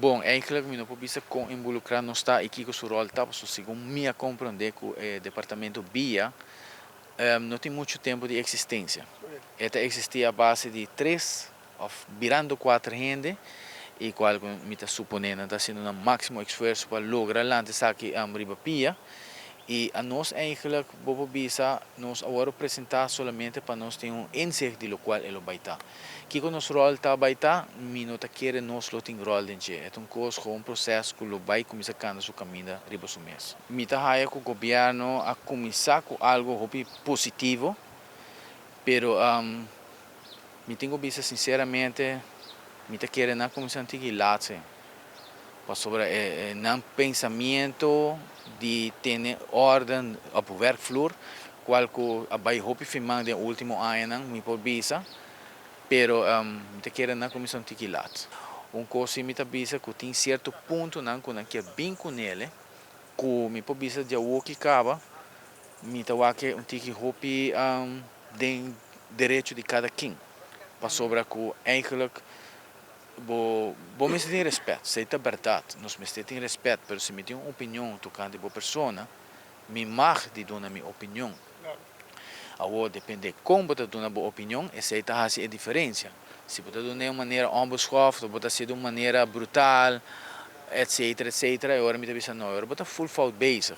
Bon, eigenlijk mi no por bisa kon involukrá nos ta i kiko su ròl ta, pasobra segun mi a komprondé ku e departamento BIA no tin muchu tempu di eksistensia. E ta eksistí a base di tres òf birando kuater hende i kual ku mi ta suponé nan ta hasiendo nan máksimo esfuerso pa logra lanta esaki riba pia. I anos eigenlijk bo por bisa nos a wòrdu presentá solamente pa nos tin un inzicht di lokual e lo bai ta. Kiko nos ròl ta bai ta? Mi no ta kere nos lo tin ròl den dje. E ta un kos, gewoon un proses ku lo bai kuminsá kanda su kaminda riba su mes. Mi ta haya ku gobièrnu a kuminsá ku algu hopi positivo, pero mi tin ku bisa sinseramente mi ta kere nan a kuminsá un tiki latse pasobra e nan pensamiento di tene órden op werkvloer, kual ku a bai hopi firman den último añanan, mi por bisa, pero mi ta kere nan kuminsá un tiki lat. Un kos si mi ta bisa ku tin sierto puntonan ku nan kier bin kunele ku mi por bisa djawoki kaba mi ta wak un tiki hopi den derecho di kada kin pasobra ku eigenlijk bo bo mester tin respet, esei ta bèrdat, nos mester tin respet, pero si mi tin un opinion tokante bo persona mi mag di duna mi opinion. Awor depende kon bo ta duna bo opinion, esei ta hasi e diferensia. Si bo ta duna den un manera onbeschoft of bo ta hasi di un manera brutal, etcetera, etcetera, e ora mi ta bisa no, e ora bo ta full fout bezig.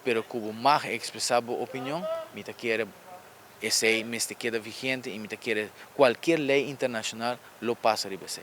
Pero ku bo mag ekspresá bo opinion, mi ta kere esei mester keda vigente i mi ta kere kualkier lei internashonal lo pasa riba esei.